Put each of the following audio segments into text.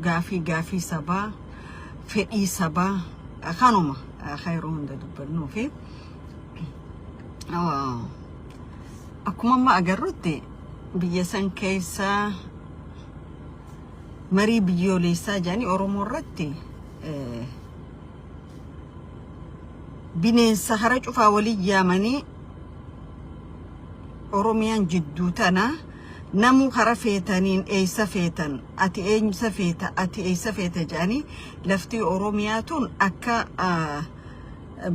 Gaafii gaafii sabaa, fedhii sabaa kanuma yeroo hunda dubbannuu fi akkuma amma agarrutti biyya san keessa marii biyyoolessaa jedhanii Oromoo irratti bineensa hara cufaa waliin yaamanii Oromiyaan jidduu tana namuu kara feetaniin eessa feetan, ati eenyusa feeta, ati eessa feeta jedhanii lafti Oromiyaa tun akka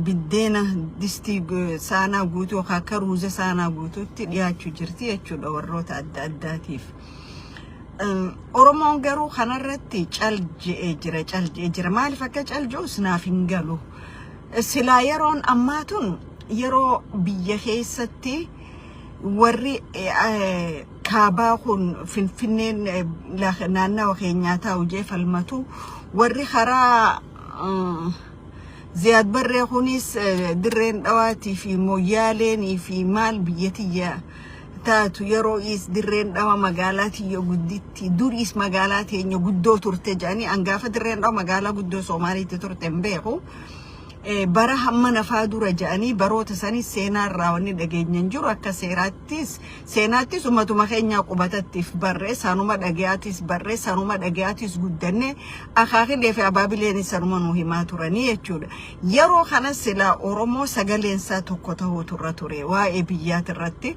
biddeena distii saanaa guutuu yookaan akka ruuza saanaa guutuutti dhiyaachuu jirti jechuudha warroota adda addaatiif. Oromoon garuu kanarratti cal je'ee jira, cal je'ee jira. Maaliif akka cal je'us naaf hin galu. Silaa yeroon ammaa tun yeroo biyya keessatti warri kaabaa kun Finfinneen naannawa keenyaa taa'u jee falmatu, warri karaa Ziyaad Barree kunis Dirreen Dhawaatii fi Moyyaaleenii fi maal biyya tiyya taatu, yeroo is Dirreen Dhawa magaalaa tiyya gudditti, duriis magaalaa teenya guddoo turte jedhanii. An gaafa Dirreen Dhawa magaalaa guddoo Soomaaliitti turte hin beeku. Bara hamma nafaa dura jedhanii baroota sanii seenaa irraa wanni dhageenya hin jiru. Akka seeraattis seenaattis ummatuma keenyaa qubatattiif barree, sanuma dhagayaatis barree, sanuma dhagayaatis guddanne, akaakilee fi abaabileen sanuma nuu himaa turanii jechuudha. Yeroo kana silaa Oromoo sagaleen isaa tokko ta'uu turra ture waa'ee biyyaati irratti.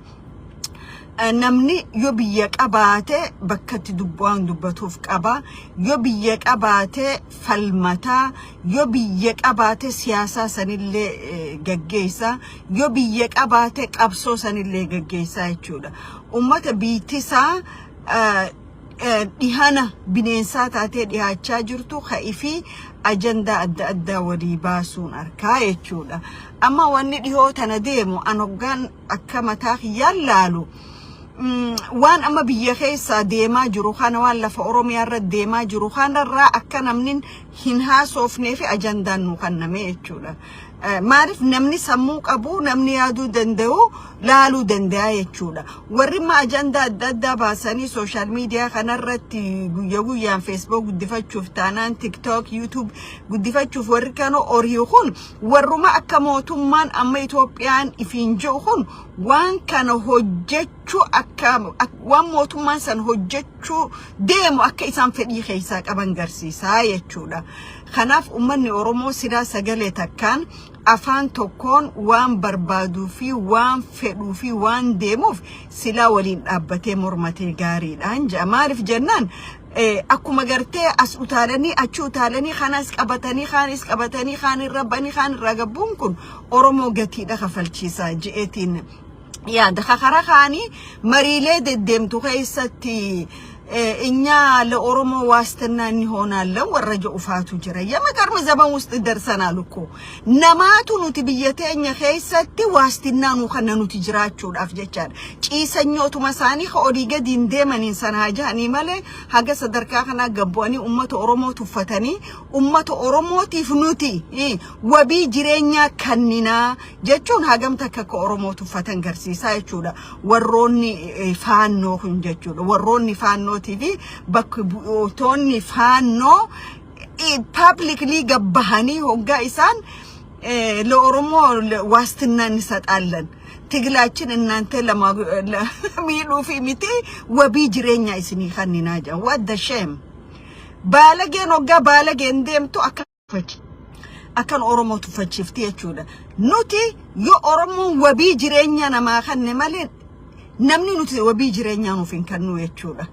Namni yoo biyya qabaate bakka itti waan dubbatuuf qaba. Yoo biyya qabaate falmataa, yoo biyya qabaate siyaasaa sanillee gaggeessa, yoo biyya qabaate qabsoo sanillee gaggeessaa jechuudha. Ummata biittisaa dhihana bineensaa taatee dhihaachaa jirtu ka'ii fi ajandaa adda addaa walii baasuun arkaa jechuudha. Amma wanni dhihoo tana deemu an hoggaan akka mataa kiyyaan laalu, waan amma biyya keessaa deemaa jiru kana, waan lafa Oromiyaa irra deemaa jiru kanarraa akka namni hin haasofnee fi ajandaan nu kenname jechuudha. Maaliif namni sammuu qabu, namni yaaduu danda'u laaluu danda'a jechuudha. Warri immoo ajandaa adda addaa baasanii social media kanarratti guyya guyyaan Facebook guddifachuuf taanaan, TikTok, YouTube guddifachuuf warri kana horii kun, warruma akka mootummaan amma Itoophiyaan ifiin jiru kun waan kana hojjechuu, akka waan mootummaan san hojjechuu deemu akka isaan fedhii keessaa qaban garsiisaa jechuudha. Kanaaf uummanni Oromoo silaa sagalee takkaan, afaan tokkoon waan barbaaduu fi waan fedhuu fi waan deemuuf silaa waliin dhaabbatee mormatee gaariidhaan jedha. Maaliif jennaan, akkuma gartee as utaalanii achi utaalanii, kanas qabatanii, kaanis qabatanii, kaan irra banii, kaan irraa gabbuun kun Oromoo gatiidha kafalchiisa je'eetiin yaada. Karaa kaanii mariilee deddeemtu keessatti እኛ ለኦሮሞ ዋስትና እንሆናለን warra jedhufaatu jira. የመገርም ዘመን ውስጥ ደርሰናል እኮ። Namaatu nuti biyya teenya keessatti waastinaa nu kana nuti jiraachuudhaaf jechaadha. Ciisanyootuma isaanii ka olii gadi hin deemaniin sanaa ja'anii malee haga sadarkaa kanaa gabbu'anii ummata Oromoo tuffatanii, ummata Oromootiif nuti wabii jireenyaa kanninaa jechuun hagam takka akka Oromoo tuffatan garsiisaa jechuudha. Warroonni faannoo kun jechuudha. Warroonni faannootii fi bakka bu'ootonni faannoo publicly gabbahanii hoggaa isaan ለኦሮሞ ዋስትና እንሰጣለን፣ ትግላችን እናንተ miidhuufi miti, wabii jireenyaa isinii kanninaa jedhan. What the shame! Baalageen hoggaa baalageen deemtu akka akkan Oromoo tuffachiifti jechuudha. Nuti yoo Oromoon wabii jireenyaa namaa kanne malee namni nuti wabii jireenyaa nuuf hin kennu jechuudha.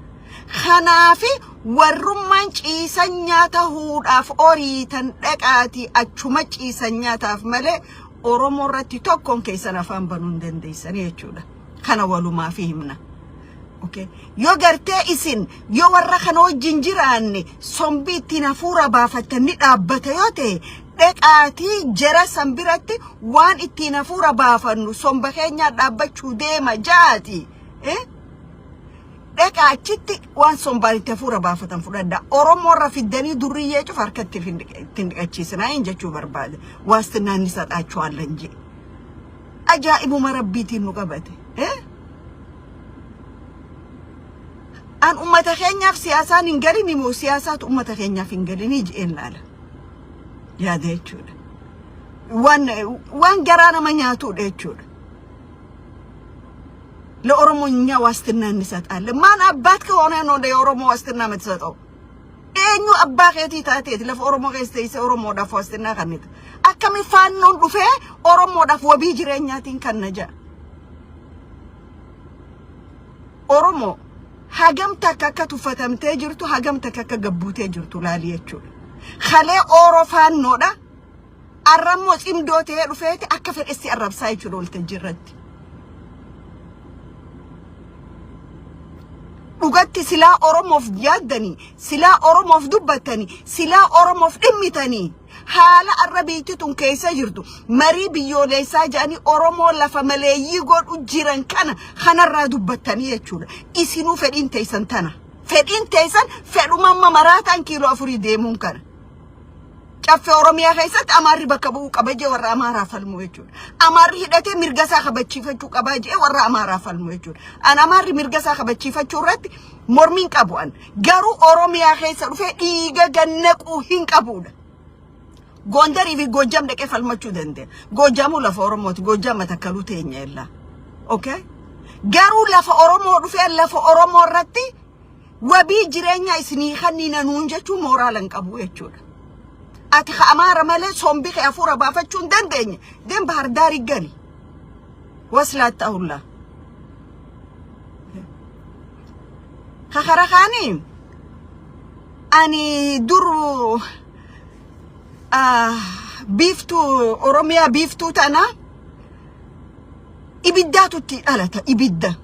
Kanaafi warrummaan ciisan nyaata huudhaaf horiitan dhaqaatii achuma ciisan nyaataaf malee Oromoo irratti tokkoon keessan afaan banuu hin dandeessanii jechuudha. Kana walumaa fi himna. Okay. Yoo gartee isin yoo warra kana wajjin jiraanne sombii ittiin hafuura baafattan ni dhaabbata yoo ta'e, dhaqaatii jara san biratti waan ittiin hafuura baafannu somba keenyaa dhaabbachuu deema jaati. Eh? Dhaqaa achitti waan sombaan itti hafuura baafatan fudhadha. Oromoo irra fiddanii durriyyee cufa harkatti ittiin dhiqachiisinaa hin jechuu barbaade. ዋስትና እንሰጣችኋለን እንጂ ajaa'ibuma rabbiitiin nu qabate. Eh? An ummata keenyaaf siyaasaan hin galini moo siyaasaatu ummata keenyaaf hin galinii je'een laala. Yaada jechuudha. Waan garaa nama nyaatudha jechuudha. ለኦሮሞ እኛ ዋስትና እንሰጣለን። ማን አባት ከሆነ ነው ለኦሮሞ ዋስትና የምትሰጠው? Eenyu abbaa keetii taateeti lafa Oromoo keessa teessee Oromoodhaaf waastinaa kennita? Akkami faannoon dhufee Oromoodhaaf wabii jireenyaatiin kanna ja'a? Oromoo hagam takka akka tuffatamtee jirtu, hagam takka akka gabbuutee jirtu laali jechuudha. Kalee Ooroo faannoodha. Arrammoo cimdoo ta'ee dhufeeti akka fedhessi arrabsaa jechuudha waltajjii irratti. Dhugatti silaa Oromoof yaaddanii, silaa Oromoof dubbattanii, silaa Oromoof dhimmitanii haala arra biitti tun keessa jirtu marii biyyooleessaa jedhanii Oromoo lafa maleeyyii godhu jiran kana kanarraa dubbattanii jechuudha. Isinuu fedhiin teessan tana. Fedhiin teessan fedhuma amma maraataan kiiloo afurii deemuun kana. Caffee Oromiyaa keessatti Amaarri bakka bu'uu qaba jee warra Amaaraa falmu jechuudha. Amaarri hidhatee mirga isaa kabachiifachuu qaba jee warra Amaaraa falmu jechuudha. An Amaarri mirga isaa kabachiifachuu irratti mormiin qabu an. Garuu Oromiyaa keessa dhufee dhiiga gannaquu hin qabuudha. Goondarii fi Goojjam dhaqee falmachuu danda'a. Goojjamuu lafa Oromooti. Goojjam matakkaluu teenya illaa. Okay? Garuu lafa Oromoo dhufee lafa Oromoo irratti wabii jireenyaa isinii kanniina nuun jechuun mooraala hin qabu jechuudha. Ati ka Amaara malee sombi kee hafuura baafachuu hin dandeenye. Deem Bahar Daarii gali. Waslaatta hullaa. Ka kara kaanii ani dur biiftuu Oromiyaa biiftuu tana ibiddaatu itti dhalata ibidda.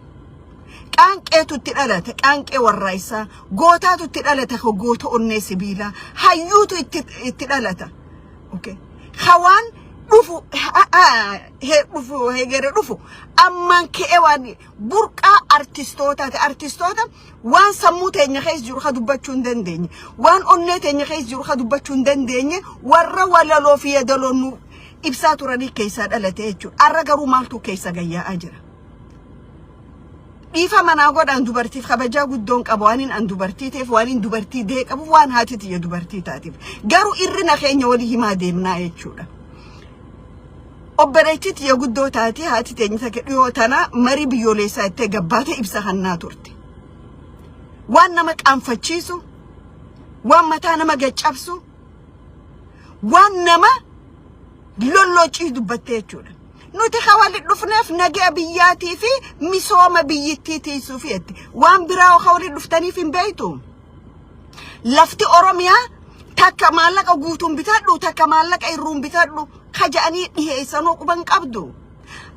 Qaanqeetu itti dhalata qaanqee warraaysaa gootaatu itti dhalata ka goota onnee sibiilaa hayyuutu itti itti dhalata. Okay. Hawaan dhufu he dhufu hegere dhufu ammaan ka'ee waan burqaa artistootaati. Artistoota waan sammuu teenya keessa jiru ka dubbachuu hin dandeenye waan onnee teenya keessa jiru ka dubbachuu hin dandeenye warra walaloo fi yeedaloo nu ibsaa turanii keessaa dhalate jechuudha. Arra garuu maaltu keessa gayyaa'aa jira? Dhiifama naa godhaan dubartiif kabajaa guddoon qaba waan an dubartii ta'eef waan hin dubartii dee qabuuf waan haati tiyya dubartii taateef. Garuu irrina keenya walii himaa deemnaa jechuudha. Obboleettii tiyya guddoo taate haati teenya takka dhiyoo tana marii biyyoolessaa itti gabbaate ibsa kannaa turte. Waan nama qaanfachiisu, waan mataa nama gaccabsu, waan nama lolloocii dubbatte jechuudha. Nuti kan walitti dhufneef nagaa biyyaatii fi misooma biyyittii tiisuuf jetti. Waan biraa kan walitti dhuftaniif hin beektu. Lafti Oromiyaa takka maallaqa guutuun bitadhu takka maallaqa irruun bitadhu ka jedhanii dhiheessanuu quban qabdu.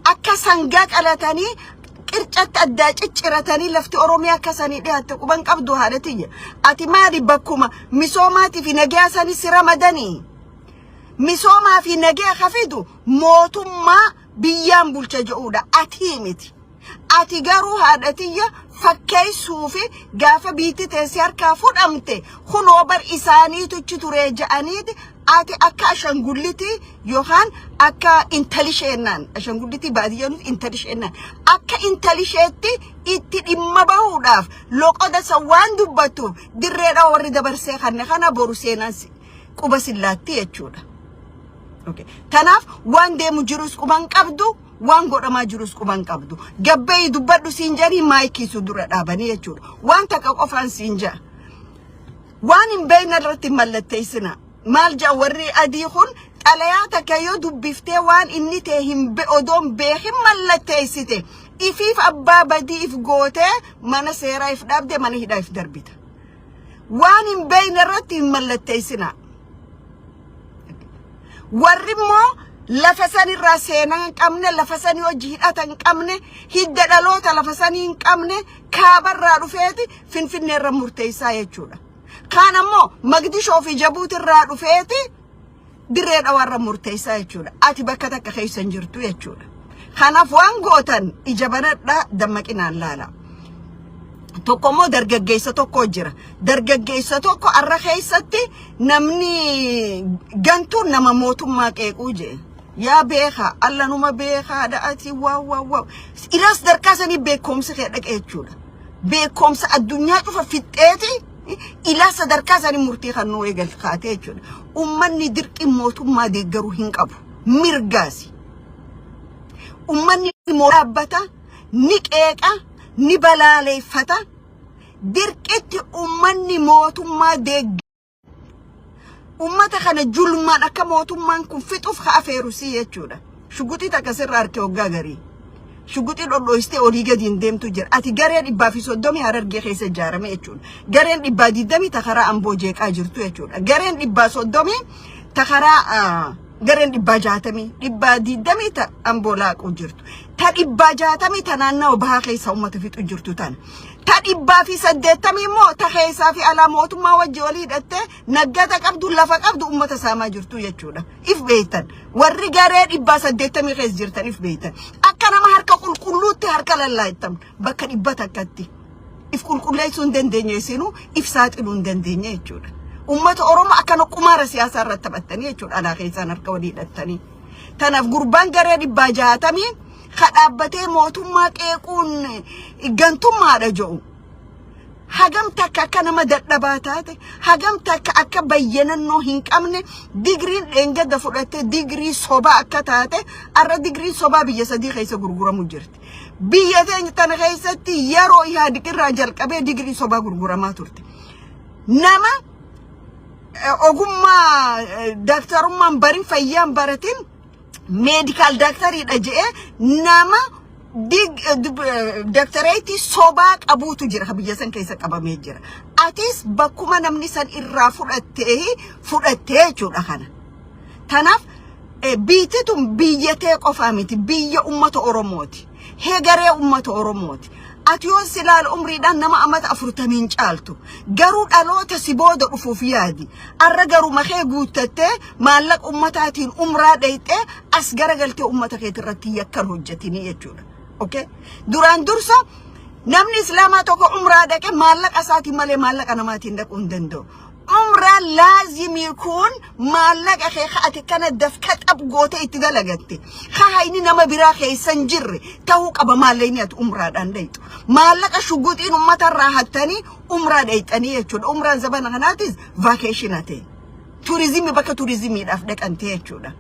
Akka sangaa qalatanii qircatti addaa cicciratanii lafti Oromiyaa akka sanii dhiyaatte quban qabdu haadha tiyya. Ati maali bakkuma misoomaatii fi nagaa sanii si ramadanii? Misoomaa fi nagaa ka fidu mootummaa biyyaan bulcha jedhuudha. Atii miti. Ati garuu haadha tiyya fakkeessuu fi gaafa biitti teessi harkaa fudhamte kunoo bar isaaniitu achi turee jedhaniiti ati akka ashangullitii yookaan akka intalisheenaan ashangullitii baadiyyaa nuti intalisheenaan akka intalisheetti itti dhimma bahuudhaaf loqoda san waan dubbattuuf dirreedha warri dabarsee kanne kana boru seenaan quba sillaatti jechuudha. Okay. Tanaaf waan deemu jirus quban qabdu, waan godhamaa jirus quban qabdu. Gabbayii dubbadhu siin jedhanii maayikii su dura dhaabanii jechuudha. Waan takka qofaan siin ja'a. Waan hin beekne irratti hin mallatteessina. Maal ja'a warri adii kun xalayaa takka yoo dubbiftee waan inni ta'e hin odoo hin beekin mallatteessite ifiif abbaa badii if gootee mana seeraa if dhaabde mana hidhaa if darbita. Waan hin beekne irratti hin mallatteessinaa. Warri immoo lafa sanirraa seenaa hin qabne, lafa sanii hojii hidhata hin qabne, hidda dhaloota lafa sanii hin qabne kaabarraa dhufeeti Finfinneerra murteessaa jechuudha. Kaan ammoo Magdishoo fi Jabuutirraa dhufeeti dirree dhawaarra murteessaa jechuudha. Ati bakka takka keessa hin jirtu jechuudha. Kanaaf waan gootan ija banadhaa dammaqinaan laala. Tokko immoo dargaggeessa tokko jira. Dargaggeessa tokko arra keessatti namni gantuun nama mootummaa qeequu jee. Yaa beekaa alla numa beekaa dha ati waaw waaw waaw. Ilaas darkaa sanii beekumsi kee dhaqe jechuudha. Beekumsa addunyaa cufa fixxeeti ilaa sadarkaa isaanii murtii kan nuu eegal kaatee jechuudha. Uummanni dirqii mootummaa deeggaruu hin qabu. Mirgaasi. Uummanni dhaabbata, ni qeeqa, ni balaaleeffata. Dirqitti uummanni mootummaa deeggaru. Uummata kana julmaan akka mootummaan kun fixuuf haa afeerusii jechuudha. Shuguxii takka sirra harkee hoggaa garii. Shuguxii dhodhoistee olii gadi hin deemtu jira. Ati garee 130 Harargee keessa ijaarame jechuudha. Gareen 120 ta karaa Amboo jeeqaa jirtu jechuudha. Gareen 130 ta karaa, gareen 660, 120 ta Amboo laaquu jirtu. Ta 660 ta naannawa bahaa keessa uummata fixu jirtu tana. Ta 180 immoo ta keessaa fi alaa mootummaa wajji walii hidhattee naggata qabdu, lafa qabdu, uummata saamaa jirtu jechuudha. If beektan. Warri garee 180 keessa jirtan if beektan. Akka nama harka qulqulluutti harka lallaayittan bakka 100tti. If qulqulleessuu hin dandeenye isinuu, if saaxiluu hin dandeenye jechuudha. Uummata Oromoo akkana qumaara siyaasaa irratti taphattanii jechuudha, alaa keessaan harka walii hidhattanii. Tanaaf gurbaan garee 660 ka dhaabbatee mootummaa qeequun gantummaadha jedhu. Hagam takka akka nama dadhabaa taate, hagam takka akka bayyanannoo hin qabne, digriin dheengadda fudhattee digrii sobaa akka taate, arra digriin sobaa biyya sadii keessa gurguramu jirti. Biyya teenya tana keessatti yeroo Ihaadig irraa jalqabee digrii sobaa gurguramaa turte. Nama ogummaa daaktarummaan barin, fayyaan baratin, medical doctoriidha je'ee nama daktareetii sobaa qabuutu jira, biyya san keessa qabamee jira. Atis bakkuma namni san irraa fudhattee fudhattee jechuudha kana. Tanaaf biyyi tun biyya tee qofaa miti, biyya ummata Oromooti. Hegaree ummata Oromooti. Ati yoon silaal umriidhaan nama amata 40n caaltu. Garuu dhaloota si booda dhufuuf yaadi. Arra garuu makee guuttattee maallaqa ummataatiin umraa dhayxee as garagaltee ummata keetirratti yakkan hojjetinii jechuudha. Okay? Duraan dursa namni islaamaa tokko umraa dhaqe maallaqa isaatiin malee maallaqa namaatiin dhaquu hin danda'u. Umraan laazimii kun maallaqa kee ka ati kana dafka xab goote itti dalagatte. Ka hayni nama biraa keessa hin jirre ta'uu qaba maallaqni ati umraadhaan dhayxu. Maallaqa shuguxiin uummatarraa hattanii umraa dhayxanii jechuudha. Umraan zabana kanaatis vacation ta'e. Turizimii, bakka turizimiidhaaf dhaqante jechuudha.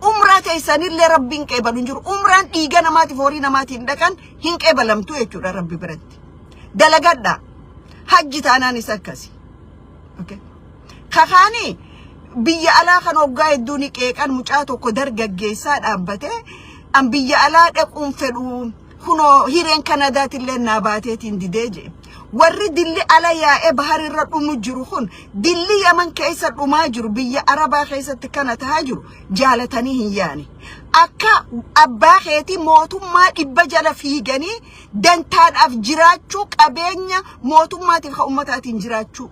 Umraa teessanillee rabbiin qeebalu hin jiru. Umraan dhiiga namaatiif horii namaatiin dhaqan hin qeebalamtu jechuudha rabbi biratti. Dalagadhaa. Hajji taanaanis akkasi. Okay. Kakaani biyya alaa kan hoggaa hedduu ni qeeqan. Mucaa tokko dargaggeessaa dhaabbatee an biyya alaa dhaquun fedhu, kunoo hireen Kanadaatillee naa baateetiin didee jee. Warri dilli ala yaa'ee baharirra dhumu jiru kun, dilli Yaman keessa dhumaa jiru, biyya Arabaa keessatti kana tahaa jiru jaalatanii hin yaane. Akka abbaa keetii mootummaa 100 jala fiiganii dantaadhaaf jiraachuu, qabeenya mootummaatiif kan ummataatiin jiraachuu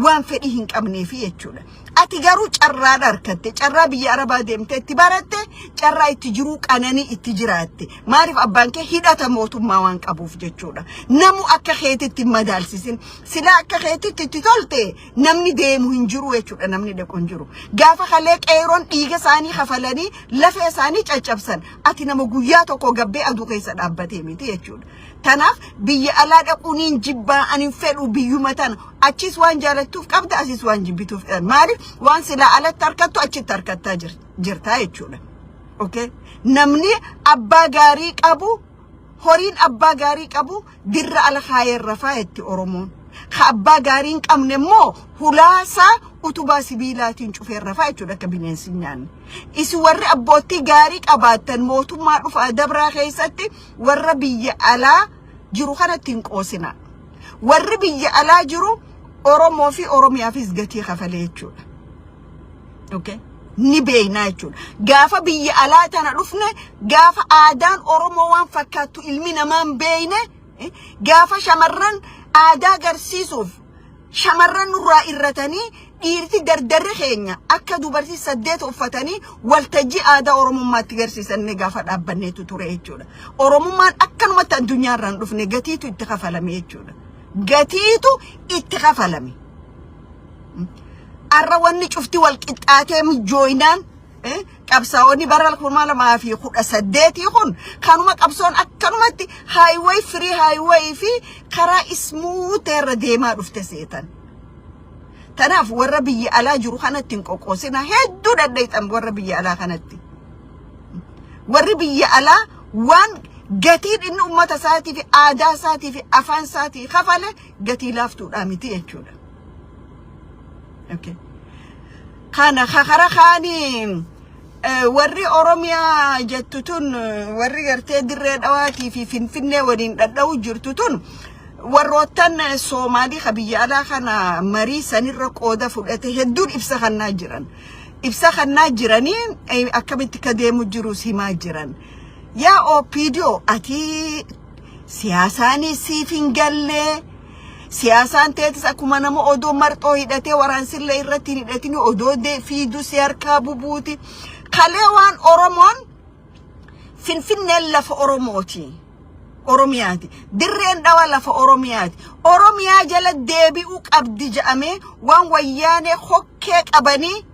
waan fedhii hin qabneefi jechuudha. Ati garuu carraadha harkatte, carraa biyya Arabaa deemtee itti baratte, carraa itti jiruu qananii itti jiraatte. Maaliif? Abbaan kee hidhata mootummaa waan qabuuf jechuudha. Namu akka keetitti hin madaalsisin. Silaa akka keetitti itti tolte namni deemu hin jiru jechuudha, namni dhaqu hin jiru. Gaafa kalee qeeroon dhiiga isaanii kafalanii lafee isaanii caccabsan, ati nama guyyaa tokko gabbee aduu keessa dhaabbatee miti jechuudha. Tanaaf biyya alaa dhaquun hin jibbaa, ani hin fedhu, biyyuma tana. Achis waan jaalattuuf qabda, asis waan jibbituuf qabda. Maaliif? Waan silaa alatti harkattu achitti harkattaa jirta jechuudha. Okay? Namni abbaa gaarii qabu, horiin abbaa gaarii qabu dirra ala kaayeen rafaa jetti Oromoon. Ka abbaa gaarii hin qabne immoo hulaasaa utubaa sibiilaatiin cufee rafaa jechuudha, akka bineensi hin nyaanne. Isin warri abbootii gaarii qabaattan mootummaa dhufaa dabraa keessatti warra biyya alaa jiru kanatti hin qoosina. Warri biyya alaa jiru Oromoo fi Oromiyaafis gatii kafalee jechuudha. Okay? Ni beeknaa jechuudha. Gaafa biyya alaa tana dhufne, gaafa aadaan Oromoo waan fakkaattu ilmi namaa hin beekne, gaafa shamarran aadaa agarsiisuuf shamarran nurraa irratanii, dhiirti dardarri keenya akka dubartii saddeet uffatanii waltajjii aadaa Oromummaatti agarsiisannee gaafa dhaabbanneetu ture jechuudha. Oromummaan akkanumatti addunyaarraa hin dhufne, gatiitu itti kafalame jechuudha. Gatiitu itti kafalame. Arra wanni cufti wal qixxaatee mijjooynaan Qabsaa'onni bara 2018 kun kanuma qabsoon akkanumatti highway, free highway fi karaa smooth irra deemaa dhufte seetan. Tanaaf warra biyya alaa jiru kanatti hin qoqqoosina, hedduu dhadheexan warra biyya alaa kanatti. Warri biyya alaa waan gatiin inni uummata isaatii fi aadaa isaatii fi afaan isaatii kafale gatii laaftuudhaa miti jechuudha. Okay. Kana kara kaanii warri Oromiyaa jettu tun, warri gartee Dirree Dhawaatii fi Finfinnee waliin dhadha'u jirtu tun, warroottan Soomaalii ka biyya alaa kana marii sanirra qooda fudhate hedduun ibsa kannaa jiran. Ibsa kannaa jiranii akkamitti ka deemu jirus himaa jiran. Yaa OPDO, ati siyaasaanis siif hin gallee, siyaasaan teetis akkuma nama odoo marxoo hidhatee waraansillee irratti hin hidhatin odoo fiiduu si harkaa bubuuti. Kalee waan Oromoon Finfinneen lafa Oromooti. Oromiyaati. Dirreen Dhawa lafa Oromiyaati. Oromiyaa jala deebi'uu qabdi jedhamee waan Wayyaanee hokkee qabanii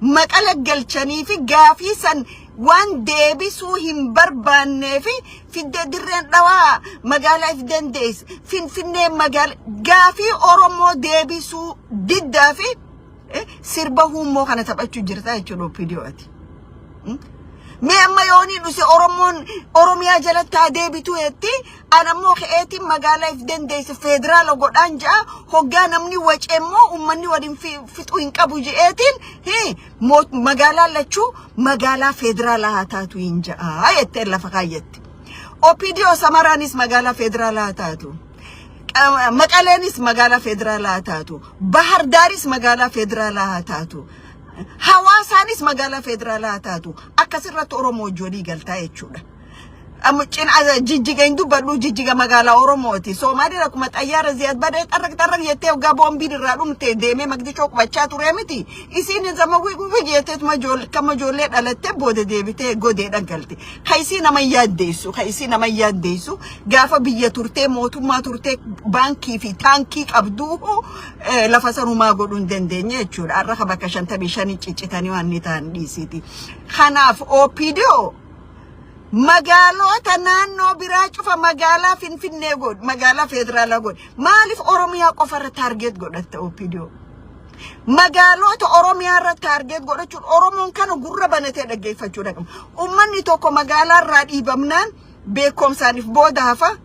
Maqala galchanii fi gaafii san waan deebisuu hin barbaannee fi fidde Dirreen Dhawaa magaalaa if dandeesse, Finfinnee magaala gaafii Oromoo deebisuu diddaa fi sirba huummoo kana taphachuu jirta jechuudha OPDO ati. Mee amma yoonii dhuse Oromoon Oromiyaa jalatti haa deebitu jetti, an ammoo ka'eetiin magaalaa if dandeesse federaala godhaan ja'a, hoggaa namni wace immoo uummanni waliin fixuu hin qabu je'eetiin magaalaan lachuu magaalaa federaalaa haa taatu hin ja'a jettee lafa kaayyetti. OPDO, Samaraanis magaalaa federaalaa haa taatu. Maqaleenis magaalaa federaalaa haa taatu. Bahar Daaris magaalaa federaalaa haa taatu. Hawaasaanis magaalaa federaalaa haa taatu. Akkasirratti Oromoo wajjin galtaa jechuudha. Amma cina Jijjiga hin dubbadhu, Jijjiga magaalaa Oromooti. Soomaalii akkuma xayyaara Ziyaad badee xarraq xarraq jettee hoggaa boombiin irraa dhumte deemee Maqdishoo qubachaa ture miti. Isiin zama wig jetteetuma kama ijoollee dhalattee booda deebitee godeedhaan galte. Ka isii nama yaaddeessu, ka isii nama yaaddeessu, gaafa biyya turtee mootummaa turtee baankii fi taankii qabduu lafa sanumaa godhuu hin dandeenye jechuudha. Har'a bakka 55 ciccitanii waan inni ta'an dhiisiiti. Kanaaf OPDO magaalota naannoo biraa cufa magaalaa Finfinnee godhu, magaalaa federaalaa godhu. Maaliif Oromiyaa qofarra target godhatte, OPDO? Magaalota Oromiyaa irra target godhachuun Oromoon kana gurra banatee dhaggeeffachuu qaba. Uummanni tokko magaalaa irraa dhiibamnaan beekumsaan if booda hafa.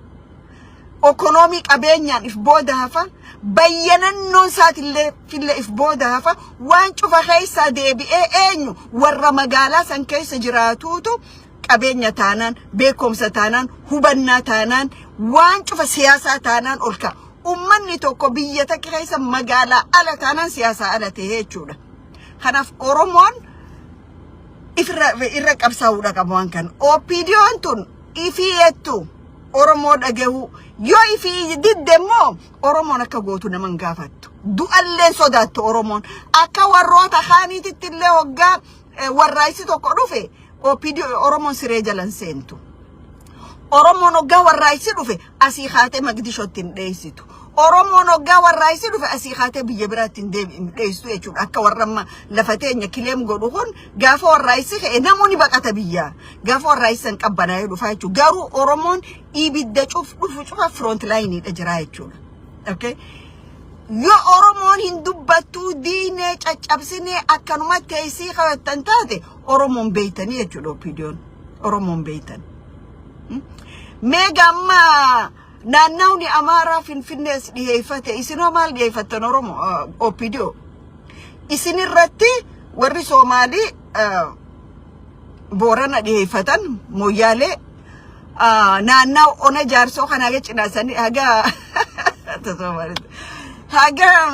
Okonoomii qabeenyaan if booda hafa. Bayyanannoon isaatillee fillee if booda hafa. Waan cufa keessaa deebi'ee eenyu warra magaalaa san keessa jiraatuutu qabeenya taanaan, beekumsa taanaan, hubannaa taanaan, waan cufa siyaasaa taanaan ol ka'a. Uummanni tokko biyya takka keessa magaalaa ala taanaan siyaasaa ala ta'e jechuudha. Kanaaf Oromoon ifirra irra qabsaa'uudha qaba waan kana. OPDO'n tun ifii jettu Oromoo dhagahu yoo ifii didde immoo Oromoon akka gootu nama hin gaafattu. Du'alleen sodaattu Oromoon. Akka warroota kaaniititti illee hoggaa warraayisi tokko dhufe OPDO Oromoon siree jalan seentu. Oromoon hoggaa warraayisi dhufe asii kaatee Maqdishootti hin dheessitu. Oromoon hoggaa warraayisi dhufe asii kaatee biyya biraatti hin dheessitu jechuudha. Akka warra amma lafa teenya claim godhu kun gaafa warraayisi ka'e namoonni baqata biyyaa. Gaafa warraayisi san qabbanaa'ee dhufa jechuudha. Garuu Oromoon ibidda cuf dhufu cufa front lineiidha jira jechuudha. Okay? Yoo Oromoon hin dubbattuu, diinee caccabsinee akkanuma teessii qabattan taate, Oromoon beeytanii jechuudha OPDO'n. Oromoon beeytan. Mee gamma naannawni Amaaraa Finfinnees dhiyeeffate, isinoo maal dhiyeeffattan, Oromoo OPDO? Isin irratti warri Soomaalii Boorana dhiyeeffatan, Mooyyaalee naannaw ona Jaarsoo kana haga cinaasanii haga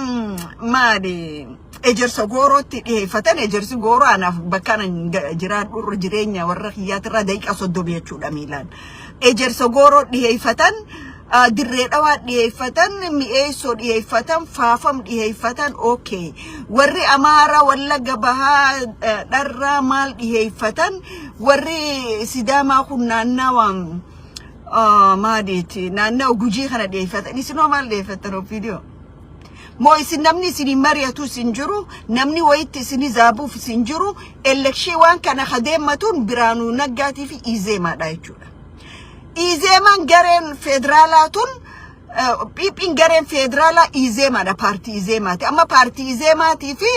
maali Ejersa Goorootti dhiyeeffatan. Ejersi Gooroo anaaf bakka anan jiraadhu irra jireenya warra kiyyaatirraa daqiiqaa 30 jechuudha miilaan. Ejersa Gooroo dhiyeeffatan, Dirree Dhawaa dhiyeeffatan, Mi'eessoo dhiyeeffatan, Faafam dhiyeeffatan, okay. Warri Amaaraa Wallagga Bahaa Dharraa maal dhiyeeffatan? Warri Sidaamaa kun naannawa maaliiti, naannawa Gujii kana dhiyeeffatan. Isinoo maal dhiyeeffatan, OPDO? Moo isin namni isinii mari'atu isin jiru, namni wayitti isinii zaabuuf isin jiru, election waan kana kadeemmatuun Biraanuu Naggaatii fi Izeemaadha jechuudha. Izeemaan gareen federaalaa tun, PP'n gareen federaalaa Izeemaadha, paartii Izeemaati. Amma paartii Izeemaatii fi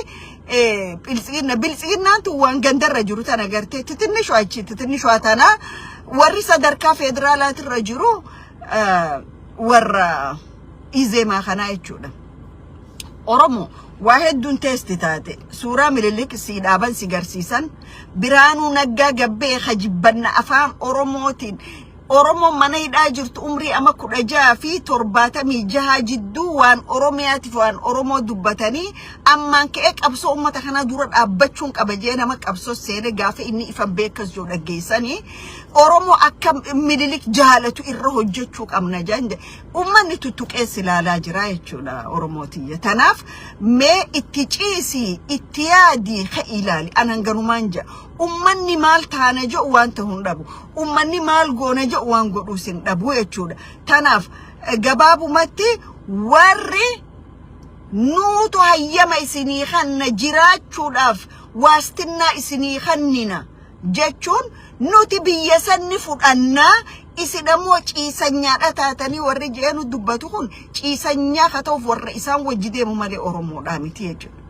Biltsiginna, Biltsiginnaan tun waan gandarra jiru tana gartee titinnishu achi titinnishu tana, warri sadarkaa federaalaatirra jiru warra Izeemaa kanaa jechuudha. Oromoo waa hedduun teesti taate, suuraa Mililik si dhaaban si garsiisan, Biraanuu Naggaa gabbee hajibbanna afaan Oromootiin Oromoon mana hidhaa jirtu umrii ama 16 fi 76 jidduu waan Oromiyaatiif waan Oromoo dubbatanii ammaan ka'ee qabsoo uummata kanaa dura dhaabbachuun qaba jee nama qabsoo seene, gaafa inni ifan beekas jiru dhaggeessanii Oromoo akka Mililik jaalatu irra hojjechuu qabna jaan uummanni tuttuqees ilaalaa jira jechuudha Oromootiyya. Tanaaf mee itti ciisii, itti yaadii, ka'i ilaali. Anan ganumaan jedha. Uummanni maal taana jedhu waan ta'u hin dhabu. Uummanni maal goona jedhu waan godhuus hin dhabu jechuudha. Tanaaf gabaabumatti warri nuutu hayyama isinii kanna jiraachuudhaaf waastinnaa isinii kannina jechuun nuti biyya sanni fudhannaa, isin ammoo ciisanyaadha taatanii warri jeenu dubbatu kun ciisanyaa ka ta'uuf warra isaan wajji deemu malee Oromoodhaa miti jechuudha.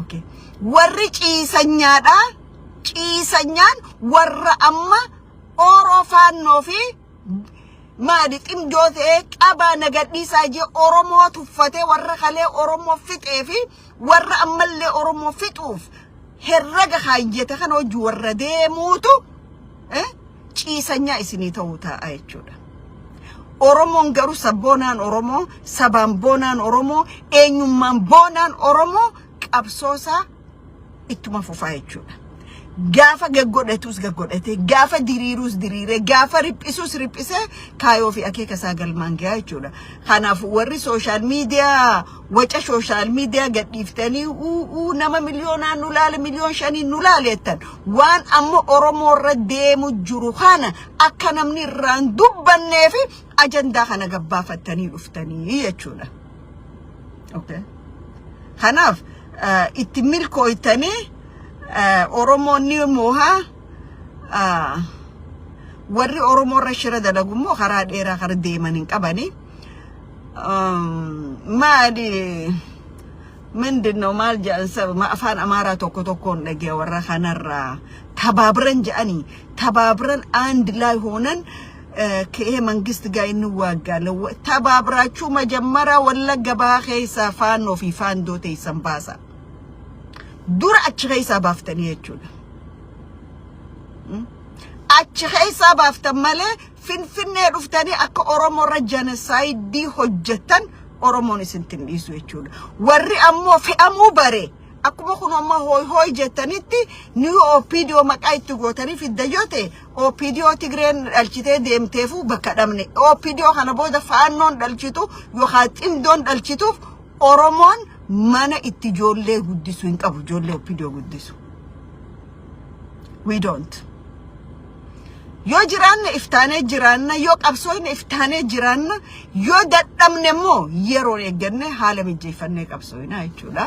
Okay. Warri ciisanyaadha, ciisanyaan warra amma Oroo Faannoo fi maali ximdoo ta'ee qabaa nagadhiisaa jee Oromoo tuffatee, warra kalee Oromoo fixee fi warra ammallee Oromoo fixuuf herrega kaayyate kana hojii warra deemuutu ciisanyaa isinii ta'uu taa'a jechuudha. Oromoon garuu sabboonaan Oromoo, sabaan boonaan Oromoo, eenyummaan boonaan Oromoo qabsoosaa ittuma fufaa jechuudha. Gaafa gaggodhatus gaggodhatee, gaafa diriiruus diriiree, gaafa riphisuus riphisee kaayoo fi akeeka isaa galmaan gahaa jechuudha. Kanaaf warri social media, waca social media gadhiiftanii uu nama miliyoonaan nu laale, miliyoon 5n nu laaleettan, waan amma Oromoo irra deemu jiru kana akka namni irraan dubbannee fi ajandaa kana gabbaafattanii dhuftanii jechuudha. Okay. Kanaaf itti milkooytanii Oromoonni moohaa, warri Oromoo irra shira dalagu immoo karaa dheeraa kara deeman hin qabani. Maali ምንድን ነው maal jedhan, saba afaan Amaaraa tokko tokkoon dhagee warra kanarraa ተባብረን jedhanii ተባብረን አንድ ላይ ሆነን ከይሄ መንግስት ጋር እንዋጋለን። ተባብራችሁ መጀመሪያ ወለጋ bahaa keessaa Faannoo fi Faandoo teessan baasa. Dura achi keessaa baaftanii jechuudha. Achi keessaa baaftan malee Finfinnee dhuftanii akka Oromoo irra genocide hojjettan Oromoon isintti hin dhiisu jechuudha. Warri ammoo fe'amuu bare akkuma kun amma hooy hooy jettanitti ni OPDO maqaa itti gootanii fidda yoo ta'e, OPDO Tigreen dhalchitee deemteefu bakka dhabne. OPDO kana booda Faannoon dhalchitu yookaan ximdoon dhalchituuf Oromoon mana itti ijoollee guddisu hin qabu, ijoollee OPDO guddisu. We don't. Yoo jiraanne iftaanee jiraanna, yoo qabsoofne iftaanee jiraanna, yoo dadhabne immoo yeroo eegganne haala mijjeeffannee qabsoofna jechuudha.